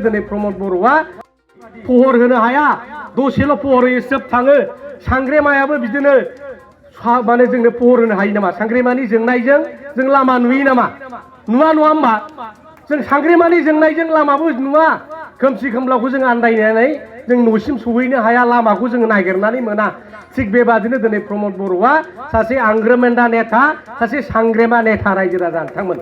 दिनै प्रमद बर'आ पहर होनो हाया दसेल' पहर होयो सोब थाङो सांग्रेमायाबो बिदिनो माने जोंनो पहर होनो हायो नामा सांग्रेमानि जोंनायजों जों लामा नुयो नामा नुवा नङा होमबा जों सांग्रेमानि जोंनायजों लामाबो नुवा खोमसि खोमलावखौ जों आन्दायनानै जों न'सिम सहैनो हाया लामाखौ जों नागिरनानै मोना थिग बेबादिनो दिनै प्रमद बर'आ सासे आंग्रोमेन्दा नेता सासे सांग्रेमा नेता रायजो राजा नोंथांमोन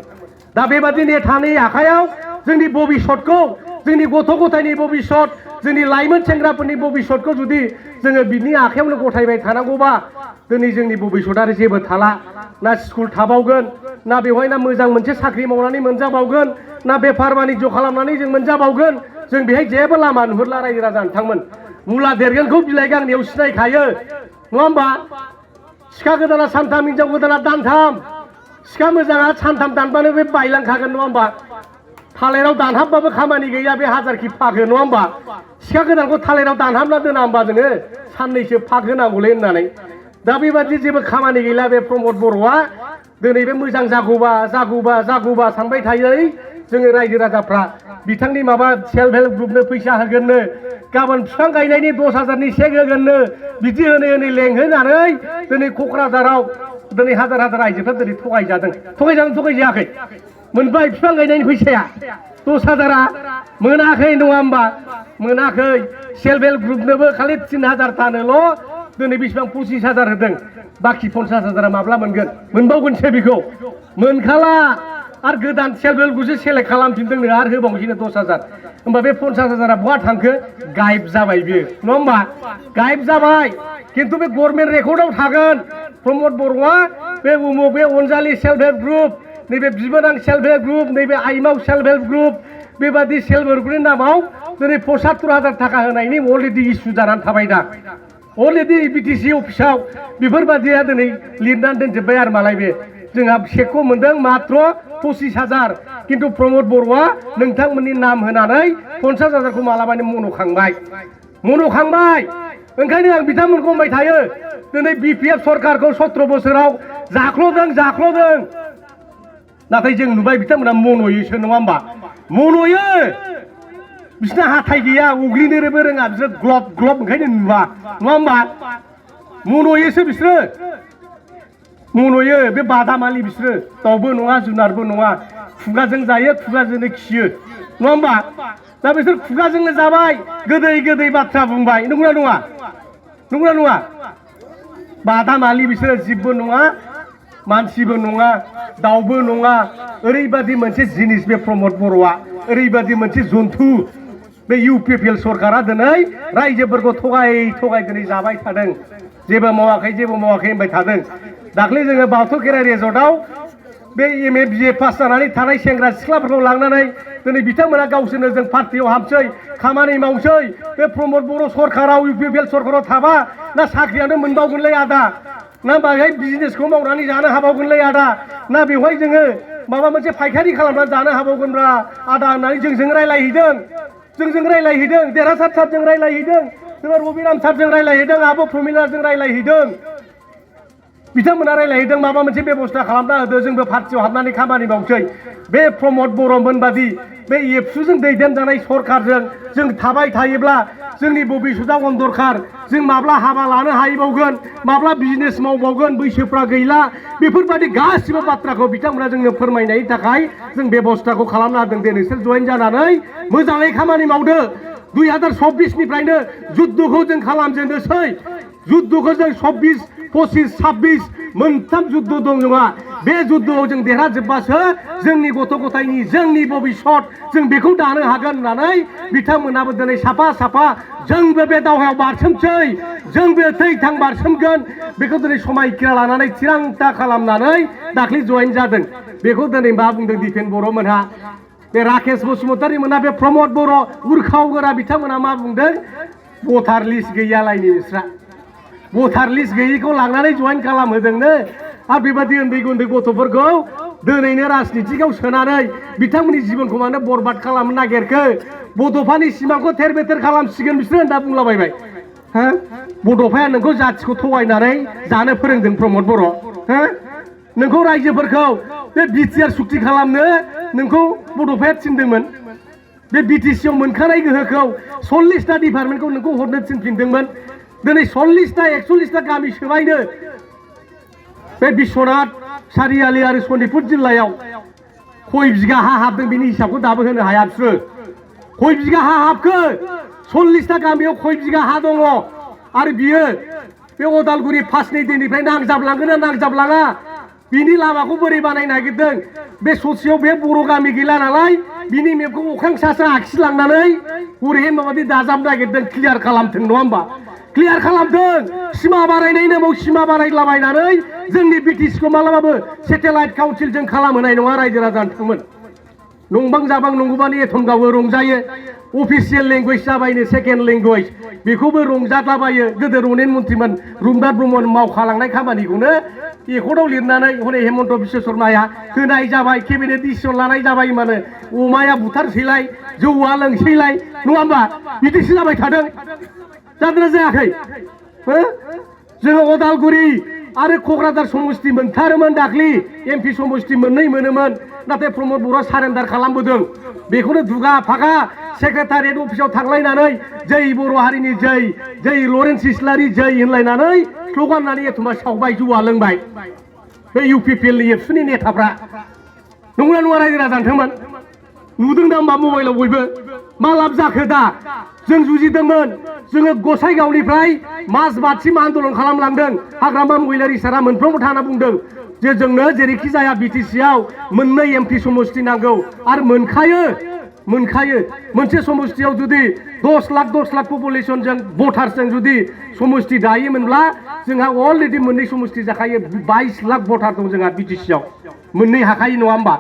दा बेबादि नेतानि आखायाव जोंनि भबिष्यतखौ जोंनि गथ' गथायनि भबिष्यत जोंनि लाइमोन सेंग्राफोरनि भबिष्यतखौ जुदि जोङो बिनि आखायावनो गथायबाय थानांगौबा दिनै जोंनि भबिष्यत आरो जेबो थाला ना स्कुल थाबावगोन ना बेवहाय ना मोजां मोनसे साख्रि मावनानै मोनजाबावगोन ना बेफार बानिज्य खालामनानै जों मोनजाबावगोन जों बेहाय जेबो लामा नुहुरला रायजो राजा नोंथांमोन मुला देरगोनखौ बिलाइ गांनैयाव सिनायखायो नङा होमबा सिखा गोदाना सानथाम हिनजाव गोदाना दानथाम सिखा मोजाङा सानथाम दानबानो बे बायलांखागोन नङा होमबा थालिराव दानहाबबाबो खामानि गैया बे हाजारखि फाग हो नङा होमबा सिखा गोदानखौ थालिराव दानहाबना दोना होमबा जोङो साननैसो फाग होनांगौलै होननानै दा बेबादि जेबो खामानि गैला बे प्रमद बर'आ दिनै बे मोजां जागौबा सानबाय थायो जोङो रायजो राजाफ्रा बिथांनि माबा सेल्फ हेल्प ग्रुपनो फैसा होगोननो गाबोन बिफां गायनायनि 10,000नि चेक होगोननो बिदि होनै लेंहोनानै दिनै क'क्राझाराव दिनै हाजार आइजोफ्रा दिनै थगायजायाखै मोनबाय बिफां गायनायनि फैसाया 10,000आ मोनाखै नङा होमबा मोनाखै सेल्फ हेल्प ग्रुपनोबो खालि 3,000 दिनै बेसेबां 25,000 होदों बाखि 50,000आ माब्ला मोनगोन मोनबावगोनसो बेखौ मोनखाला आरो गोदान सेल्फ हेल्प ग्रुपसो सेलेक्ट खालामफिनदोंनो आरो होबावनोसैनो 10,000 होमबा बे 50,000आ बहा थांखो गायब जाबाय बियो नङा होमबा गायब जाबाय खिन्थु बे गभर्नमेन्ट रेकर्डआव थागोन प्रमद बर'आ बे उमुक बे अनजालि सेल्फ हेल्प ग्रुप नैबे बिबोनां सेल्फ हेल्प ग्रुप नैबे आइमाव सेल्फ हेल्प ग्रुप बेबादि सेल्फ हेल्प ग्रुपनि नामाव दिनै 75,000 थाखा होनायनि अलरेडि इस्यु जानानै थाबाय दा अलरेडि बिटिसि अफिसाव बेफोरबादिया दिनै लिरनानै दोनजोब्बाय आरो मालाय बे जोंहा चेकखौ मोनदों मात्र 25,000 किन्तु प्रमद बर'आ नोंथांमोननि नाम होनानै 50,000खौ मालाबानो मन'खांबाय ओंखायनो आं बिथांमोनखौ बुंबाय थायो दिनै बिपिएफ सरकारखौ 17 बोसोराव जाख्ल'दों नाथाय जों नुबाय बिथांमोना मन'योसो नङा होमबा मन'यो बिसोरना हाथाय गैया उग्लिनोबो रोङा बिसोर ग्लब ओंखायनो नुवा नङा होमबा मन'योसो बिसोरो मन'यो बे बादामालि बिसोरो दाउबो नङा जुनारबो नङा खुगाजों जायो खुगाजोंनो खियो नङा होमबा दा बिसोर खुगाजोंनो जाबाय गोदै बाथ्रा बुंबाय नंगौना नङा बादामालि बिसोरो जिबबो नङा मानसिबो नङा दाउबो नङा ओरैबादि मोनसे जिनिस बे प्रमद बर'आ ओरैबादि मोनसे जन्थु बे इउपिपिएल सरकारा दिनै रायजोफोरखौ थगाय दिनै जाबाय थादों जेबो मावाखै होनबाय थादों दाख्लै जोङो बाथौ खेराइ रेजर्टआव बे एमए बिए पास जानानै थानाय सेंग्रा सिख्लाफोरखौ लांनानै दिनै बिथांमोना गावसोरनो जों पार्टियाव हाबसै खामानि मावसै बे प्रमद बर' सरकाराव इउपिपिएल सरकाराव थाबा ना साख्रियानो मोनबावगोनलै आदा ना बेहाय बिजनेसखौ मावनानै जानो हाबावगोनलै आदा ना बेवहाय जोङो माबा मोनसे फायखारि खालामनानै जानो हाबावगोनब्रा आदा होननानै जोंजों रायलायहैदों देरहासार सारजों रायलायहैदों जोङो रबिराम सारजों रायलायहैदों आब' प्रमिलाजों रायलायहैदों बिथांमोना रायलायहैदों माबा मोनसे बेबस्था खालामना होदो जोंबो पार्टियाव हाबनानै खामानि मावसै बे प्रमद बर'मोन बादि बे एबसुजों दैदेनजानाय सरकारजों जों थाबाय थायोब्ला जोंनि भबिष्यतआ अन्धकार जों माब्ला हाबा लानो हाहैबावगोन माब्ला बिजनेस मावबावगोन बैसोफ्रा गैला बेफोरबादि गासिबो बाथ्राखौ बिथांमोना जोंनो फोरमायनायनि थाखाय जों बेबस्थाखौ खालामना होदों दे नोंसोर जयेन जानानै मोजाङै खामानि मावदो 2024निफ्रायनो जुद्धखौ जों खालामजेननोसै जुद्धखौ जों 24, 25, 26 मोनथाम जुद्ध दं जोंहा बे जुद्धआव जों देरहाजोब्बासो जोंनि गथ' गथायनि जोंनि भबिष्यत जों बेखौ दानो हागोन होननानै बिथांमोनाबो दिनै साफा जोंबो बे दावहायाव बारसोमसै जोंबो थैथां बारसोमगोन बेखौ दिनै समायखिरा लानानै थिरांथा खालामनानै दाख्लै जयेन जादों बेखौ दिनै मा बुंदों दिपेन बर'मोनहा बे राकेश बसुमतारी मोना बे प्रमद बर' उरखावगोरा बिथांमोना मा बुंदों भटार लिस्ट गैयालायनो बिस्रा भटार लिस्ट गैयिखौ लांनानै जयेन खालामहोदोंनो आरो बेबादि उन्दै गथ'फोरखौ दिनैनो राजनितिकआव सोनानै बिथांमोननि जिबनखौ मानो बरबाद खालामनो नागिरखो बड'फानि सिमांखौ थेर बेथेर खालामसिगोन बिसोरो होनना बुंलाबायबाय हो बड'फाया नोंखौ जाथिखौ थगायनानै जानो फोरोंदों प्रमद बर' हो नोंखौ रायजोफोरखौ बे बिटिआर सुक्ति खालामनो नोंखौ बड'फाया थिनदोंमोन बे बिटिसिआव मोनखानाय गोहोखौ 40टा डिपार्टमेन्टखौ नोंखौ हरनो थिनफिनदोंमोन दिनै 40टा 41टा गामि सोबायनो बे बिश्वनाथ सारियालि आरो सनितपुर जिल्लायाव खय बिगा हा हाबदों बिनि हिसाबखौ दाबो होनो हाया बिसोरो खय बिगा हा हाबखो 40टा गामियाव खय बिगा हा दङ आरो बियो बे अदालगुरि फासनि दिननिफ्राय नांजाबलांगोन ना नांजाबलाङा बिनि लामाखौ बोरै बानायनो नागिरदों बे ससेयाव बे बर' गामि गैला नालाय बिनि मेपखौ अख्रां सा सा आखिलांनानै हरैहाय माबादि दाजाबनो नागिरदों क्लियार खालामथों नङा होमबा क्लियार खालामथों सिमा बारायनाय नामाव सिमा बारायलाबायनानै जोंनि बिटिसिखौ मालाबाबो सेटेलाइट काउन्सिल जों खालामहोनाय नङा रायजो राजा नोंथांमोन नंबां जाबां नंगौबानो एथम गावो रंजायो अफिसियेल लेंगुवेज जाबायनो सेकेन्ड लेंगुवेज बेखौबो रंजालाबायो गोदो रनेन मन्त्रिमोन रुपनाथ ब्रह्मन मावखालांनाय खामानिखौनो एकर्डआव लिरनानै हनै हेमन्त बिश्व शर्माया होनाय जाबाय केबिनेट डिसिसन लानाय जाबाय मानो अमाया बुथारसैलाय जौआ लोंसैलाय नङा होमबा बिदिसो जाबाय थादों जादोंना जायाखै जोङो अदालगुरि आरो क'क्राझार समस्ति मोनथारोमोन दाख्लि एमपि समस्ति मोननै मोनोमोन नाथाय प्रमद बर'आ सारेन्डार खालामबोदों बेखौनो दुगा फागा सेक्रेटारियेट अफिसाव थांलायनानै जै बर' हारिनि जै जै लरेन्स इस्लारि जै होनलायनानै स्ल'गान होननानै एथमा सावबाय जौआ लोंबाय बे इउपिपिएलनि एबसुनि नेताफ्रा नंगौना नङा रायजो राजा नोंथांमोन नुदों ना होमबा मबाइलाव बयबो मा लाब जाखो दा जों जुजिदोंमोन जोङो गसाइगावनिफ्राय माजबादसिम आन्दलन खालामलांदों हाग्रामा महिलारि सारा मोनफ्रोमबो थाना बुंदों जे जोंनो जेरैखि जाया बिटिसिआव मोननै एमपि समस्ति नांगौ आरो मोनखायो मोनसे समस्तियाव जुदि 10 लाख पपुलेसनजों भटार्सजों जुदि समस्ति दायोमोनब्ला जोंहा अलरेडि मोननै समस्ति जाखायो 22 लाख भटार दं जोंहा बिटिसिआव मोननै हाखायो नङा होमबा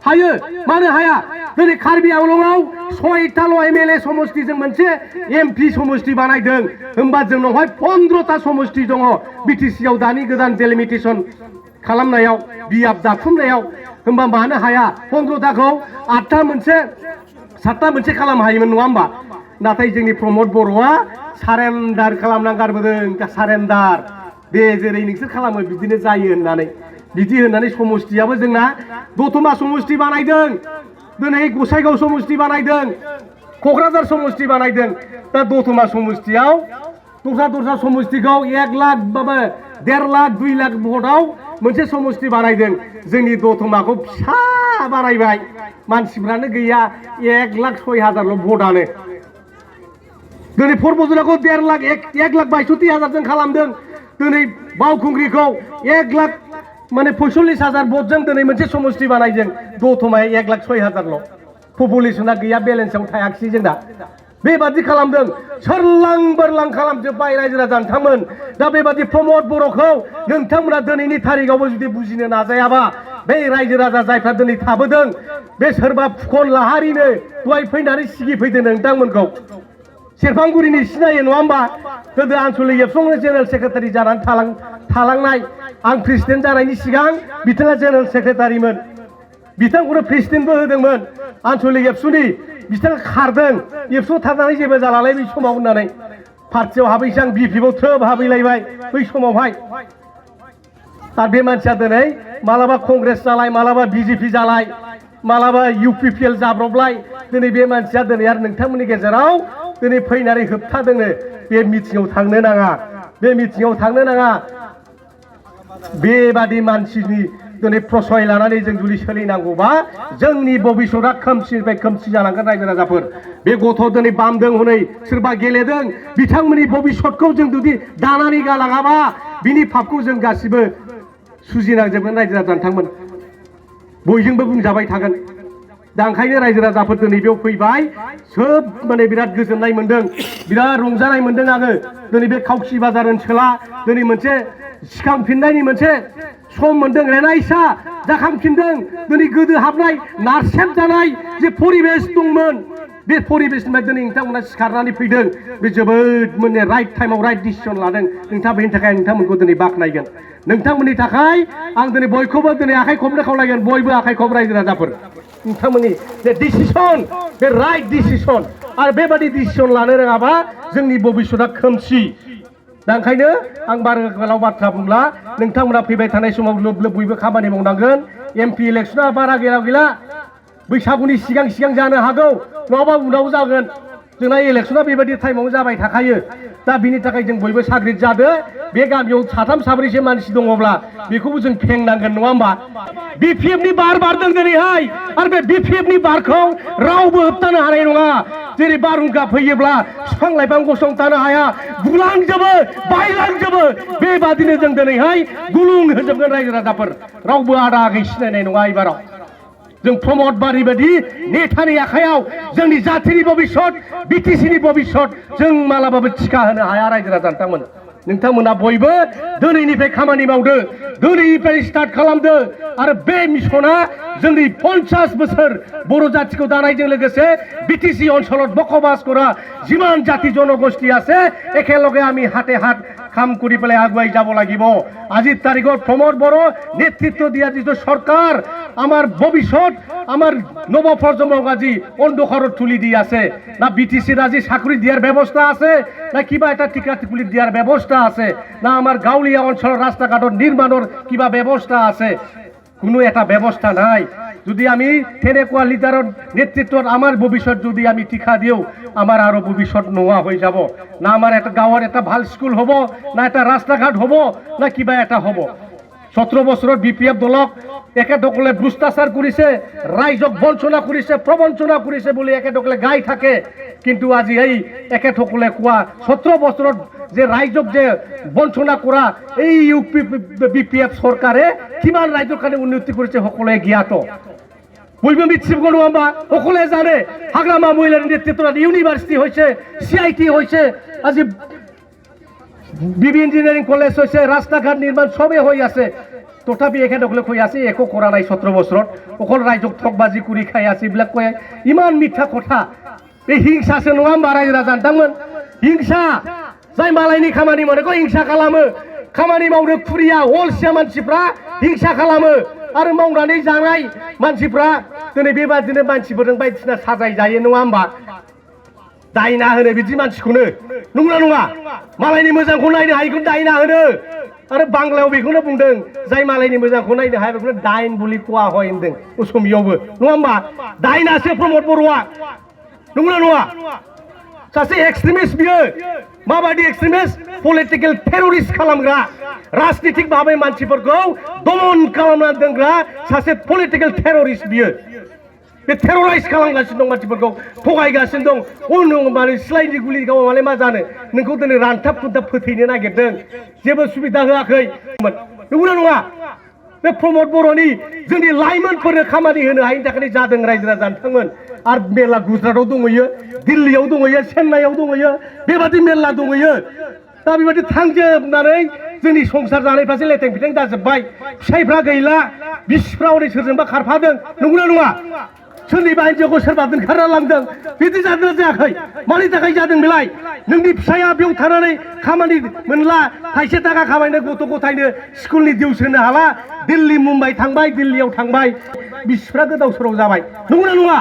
हायो मानो हाया दिनै कार्बि आंलंआव 6टाल' एमएलए समस्तिजों मोनसे एमपि समस्ति बानायदों होमबा जोंनावहाय 15टा समस्ति दङ बिटिसिआव दानि गोदान डेलिमिटेसन खालामनायाव बियाब दाफुंनायाव होमबा मानो हाया 15टाखौ 7टा मोनसे खालामनो हायोमोन नङा होमबा नाथाय जोंनि प्रमद बर'आ सारेन्डार खालामनानै गारबोदों सारेन्डार दे जेरै नोंसोर खालामो बिदिनो जायो होननानै बिदि होननानै समस्तियाबो जोंना दतमा समस्ति बानायदों दिनै गसाइगाव समस्ति बानायदों क'क्राझार समस्ति बानायदों दा दतमा समस्तियाव दस्रा समस्तिखौ 1 लाख बाबा 1.5 लाख 2 लाख भटआव मोनसे समस्ति बानायदों जोंनि दतमाखौ फिसा बानायबाय मानसिफ्रानो गैया 1,06,000ल' भटआनो दिनै परबजराखौ 1.5 लाख 1,62,000 जों खालामदों दिनै बावखुंग्रिखौ 1 लाख माने 45,000 भटजों दिनै मोनसे समस्ति बानायदों दतमाया 1,06,000ल' पपुलेसना गैया बेलेन्सआव थायाखिसै जोंना बेबादि खालामदों सोरलां बोरलां खालामजोब्बाय रायजो राजा नोंथांमोन दा बेबादि प्रमद बर'खौ नोंथांमोना दिनैनि थारिखआवबो जुदि बुजिनो नाजायाबा बे रायजो राजा जायफ्रा दिनै थाबोदों बे सोरबा फुकन लाहारिनो दहाय फैनानै सिगिफैदों नोंथांमोनखौ सेरफांगुरिनि सिनायो नङा होमबा गोदो आनसलिक एबसुनि जेनेरेल सेक्रेटारि जानानै थालांनाय आं प्रेसिडेन्ट जानायनि सिगां बिथाङा जेनेरेल सेक्रेटारिमोन बिथांखौनो प्रेसिडेन्टबो होदोंमोन आनसलिक एबसुनि बिथाङा खारदों एबसुआव थानानै जेबो जालालाय बै समाव होननानै पार्टियाव हाबैसै आं बिपिएफआव थ्रोब हाबैलायबाय बै समावहाय आरो बे मानसिया दिनै मालाबा कंग्रेस जालाय मालाबा बिजेपि जालाय मालाबा इउपिपिएल जाब्रबलाय दिनै बे मानसिया दिनै आरो नोंथांमोननि गेजेराव दिनै फैनानै होबथादोंनो बे मिटिङाव थांनो नाङा बे मिटिङाव थांनो नाङा बेबादि मानसिनि दिनै प्रसय लानानै जों जुदि सोलिनांगौबा जोंनि भबिष्यतआ खोमसिनिफ्राय खोमसि जालांगोन रायजो राजाफोर बे गथ' दिनै बामदों हनै सोरबा गेलेदों बिथांमोननि भबिष्यतखौ जों जुदि दानानै गालाङाबा बिनि फाफखौ जों गासिबो सुजिनांजोबगोन रायजो राजा नोंथांमोन बयजोंबो बुंजाबाय थागोन दा ओंखायनो रायजो राजाफोर दिनै बेयाव फैबाय सोब माने बिराद गोजोननाय मोनदों बिराद रंजानाय मोनदों आङो दिनै बे खावखि बाजार ओनसोला दिनै मोनसे सिखांफिननायनि मोनसे सम मोनदों रेनाइसा जाखांफिनदों दिनै गोदो हाबनाय नारसेबजानाय जे परिबेस दंमोन बे परिबेसनिफ्राय दिनै नोंथांमोना सिखारनानै फैदों बे जोबोद माने राइट टाइमाव राइट डिसिसन लादों नोंथाङा बेनि थाखाय नोंथांमोनखौ दिनै बाख्नायगोन नोंथांमोननि थाखाय आं दिनै बयखौबो दिनै आखाइ खबनो खावलायगोन बयबो आखाइ खब रायजो राजाफोर नोंथांमोननि जे डिसिसन बे राइट डिसिसन आरो बेबादि डिसिसन लानो रोङाबा जोंनि भबिष्यतआ खोमसि दा ओंखायनो आं बारा गोलाव बाथ्रा बुंला नोंथांमोना फैबाय थानाय समाव लोब लोब बयबो खामानि मावनांगोन एमपि इलेक्सना बारा गैला बैसागुनि सिगां सिगां जानो हागौ नङाबा उनाव जागोन जोंना इलेक्सना बेबायदि टाइमाव जाबाय थाखायो दा बिनि थाखाय जों बयबो साग्रिद जादो बे गामियाव साथाम साब्रैसो मानसि दङब्ला बेखौबो जों फेंनांगोन नङा होमबा बिपिएफनि बार बारदों दिनैहाय आरो बे बिपिएफनि बारखौ रावबो होबथानो हानाय नङा जेरै बारहुंखा फैयोब्ला बिफां लाइफां गसंथानो हाया गुलांजोबो बायलांजोबो बेबादिनो जों दिनैहाय गुलुं होजोबगोन रायजो राजाफोर रावबो आदा आगै सिनायनाय नङा एबाराव जों प्रमद बारि बायदि नेतानि आखायाव जोंनि जाथिनि भबिष्यत बिटिसिनि भबिष्यत जों मालाबाबो थिखा होनो हाया रायजो राजा नोंथांमोना बयबो दिनैनिफ्राय खामानि मावदो दिनैनिफ्राय स्टार्ट खालामदो आरो बे मिशना जोंनि 50 बोसोर बर' जातिखौ दानायजों लोगोसे बिटिसि অঞ্চলত বসবাস কৰা যিমান জাতি জনগোষ্ঠী আছে একেলগে আমি হাতে হাত কাম কৰি পেলাই আগুৱাই যাব লাগিব আজিৰ তাৰিখত প্ৰমোদ বড়ো নেতৃত্ব দিয়া যিটো সরকার আমার ভবিষ্যৎ আমার নব প্রজন্মক আজি অন্ধকাৰত তুলি দি আছে না বিটিসির আজি চাকরি দিয়ার ব্যবস্থা আছে না কিবা এটা টিকা টিকুলি দিয়ার ব্যবস্থা আছে না আমার গাঁৱলীয়া অঞ্চলৰ ৰাস্তাঘাটৰ নিৰ্মাণৰ কিবা ব্যবস্থা আছে কোনো এটা ব্যবস্থা নাই যদি আমি তেনেকুৱা লিডাৰৰ নেতৃত্বত আমাৰ ভবিষ্যৎ যদি আমি টিকা দিও আমাৰ আৰু ভবিষ্যৎ নোৱা হৈ যাব না আমাৰ এটা গাঁৱৰ এটা ভাল স্কুল হ'ব না এটা ৰাস্তাঘাট হ'ব না কিবা এটা হ'ব 17 বছৰত বিপিএফ দলক একেদকলে ভ্ৰষ্টাচাৰ কৰিছে ৰাইজক বঞ্চনা কৰিছে প্ৰবঞ্চনা কৰিছে বুলি একেদকলে গাই থাকে কিন্তু আজি এই একেদকলে কোৱা 17 বছৰত যে ৰাইজক যে বঞ্চনা কৰা এই ইউপি বিপিএফ সরকারে কিমান ৰাইজৰ কাৰণে উন্নতি কৰিছে সকলোৱে জ্ঞাত বইবো মিছিবগো নবা সকলোৱে জানে হাগ্ৰামা মহিলাৰ নেতৃত্বত ইউনিভাৰ্সিটি হৈছে সিআইটি হৈছে আজি বিবি ইঞ্জিনিয়ারিং কলেজ হয়েছে রাস্তাঘাট নির্মাণ সবে হয়ে আছে তথাপি একেদকলে কই আছে একো করা নাই 17 বছৰত অকল রাইজক ঠকবাজি কৰি খাই আছে এইবিলাক কয় ইমান মিথ্যা কথা এই হিংসাसो नङा होमबा रायजो राजा नोंथांमोन हिंसा जाय मालायनि खामानि मावनायखौ हिंसा खालामो खामानि मावनो खुरिया अलसिया मानसिफ्रा हिंसा खालामो आरो मावनानै जानाय मानसिफ्रा दिनै बेबादिनो मानसिफोरजों बायदिसिना साजाय जायो नङा होमबा दायना होनो बिदि मानसिखौनो नंगौना नङा मालायनि मोजांखौ नायनो हायैखौ दायना होनो आरो बांलायाव बेखौनो बुंदों जाय मालायनि मोजांखौ नायनो हाया बेखौनो दाइन बुलि कुवा হয় होनदों असमियावबो नङा होमबा दायनासो प्रमोद बर'आ नंगौना नङा सासे एक्सट्रिमिस्ट बियो माबादि एक्सट्रिमिस्ट पलिटिकल टेररिस्ट खालामग्रा राजनीतिक भाबै मानसिफोरखौ दमन खालामना दोनग्रा सासे पलिटिकल टेररिस्ट बियो बे टेरराइज खालामगासिनो दं मानसिफोरखौ थगायगासिनो दं उन माने स्लाइडि गुलि गाव माले मा जानो नोंखौ दिनै रानथाब खुनथाब फोथैनो नागिरदों जेबो सुबिदा होआखै नंगौना नङा बे प्रमोद बर'नि जोंनि लाइमोनफोरनो खामानि होनो हायैनि थाखाय जादों रायजो राजा नोंथांमोन आरो मेरला गुजरातआव दङयो दिल्लीयाव दङयो चेन्नाइयाव दङयो बेबादि मेरला दङयो दा बेबादि थांजोबनानै जोंनि संसार जानायफ्रासो लेथें फिथें जाजोब्बाय फिसाइफ्रा गैला बिसिफ्रा हरै सोरजोंबा खारफादों नंगौना नङा सोरनिबा हिन्जावखौ सोरबा दोनखारना लांदों बिदि जादोंना जायाखै मानि थाखाय जादों बेलाय नोंनि फिसाया बेयाव थानानै खामानि मोनला थाइसे थाखा खामायनो गथ' गथायनो स्कुलनि दिउस होनो हाला दिल्ली मुम्बाइ थांबाय दिल्लीयाव थांबाय बिसिफ्रा गोदाव सोराव जाबाय नंगौना नङा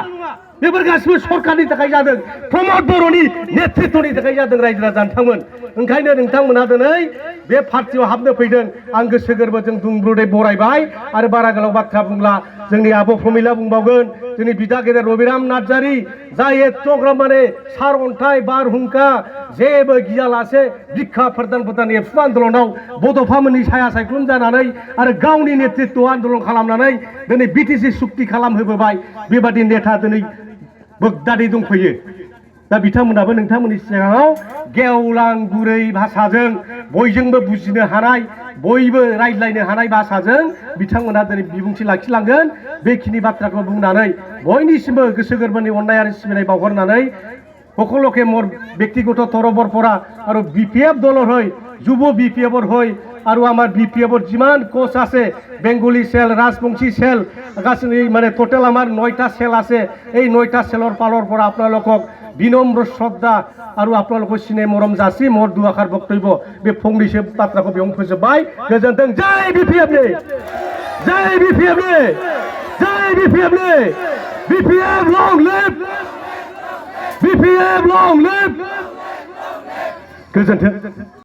बेफोर गासिबो सरकारनि थाखाय जादों प्रमोद बर'नि नेतृत्वनि थाखाय जादों रायजो राजा नोंथांमोन ओंखायनो नोंथांमोना दिनै बे पार्टियाव हाबनो फैदों आं गोसो गोरबोजों दुंब्रुदै बरायबाय आरो बारा गोलाव बाथ्रा बुंला जोंनि आब' प्रमिला बुंबावगोन जोंनि बिदा गेदेर रबिराम नार्जारी जाय एथ'ग्राम माने सारअन्थाइ बारहुंखा जेबो गियालासे बिखा फोरदान एबसु आन्दलनाव बड'फामोननि साया सायख्लुम जानानै आरो गावनि नेतृत्व आन्दलन खालामनानै दिनै बिटिसि सुक्ति खालामहोबोबाय बेबादि नेता दिनै बोगदादै दंफैयो दा बिथांमोनाबो नोंथांमोननि सिगाङाव गेवलां गुरै भाषाजों बयजोंबो बुजिनो हानाय बयबो रायज्लायनो हानाय भाषाजों बिथांमोना दिनै बिबुंथि लाखिलांगोन बेखिनि बाथ्राखौ बुंनानै बयनिसिमबो गोसो गोरबोनि अननाय आरो सिबिनाय बावहरनानै সকলোকে मोर ব্যক্তিগত তরফৰ পৰা আৰু বিপিএফ দলৰ হৈ যুৱ বিপিএফৰ হৈ আৰু আমাৰ বিপিএফৰ যিমান কোচ আছে বেংগলী সেল ৰাজবংশী সেল গাছনি মানে টোটাল আমাৰ 9টা সেল আছে এই 9টা সেলৰ পালৰ পৰা আপোনালোকক বিনম্ৰ শ্ৰদ্ধা আৰু আপোনালোকৰ সিনে মৰম যাচি মোৰ দুআষাৰ বক্তব্য बे फंनैसो बाथ्राखौ बेयावनो फोजोबबाय गोजोन्थों जय बिपिएफनि जय बिपिएफनि जय बिपिएफनि BPF long live BPF long live! Good.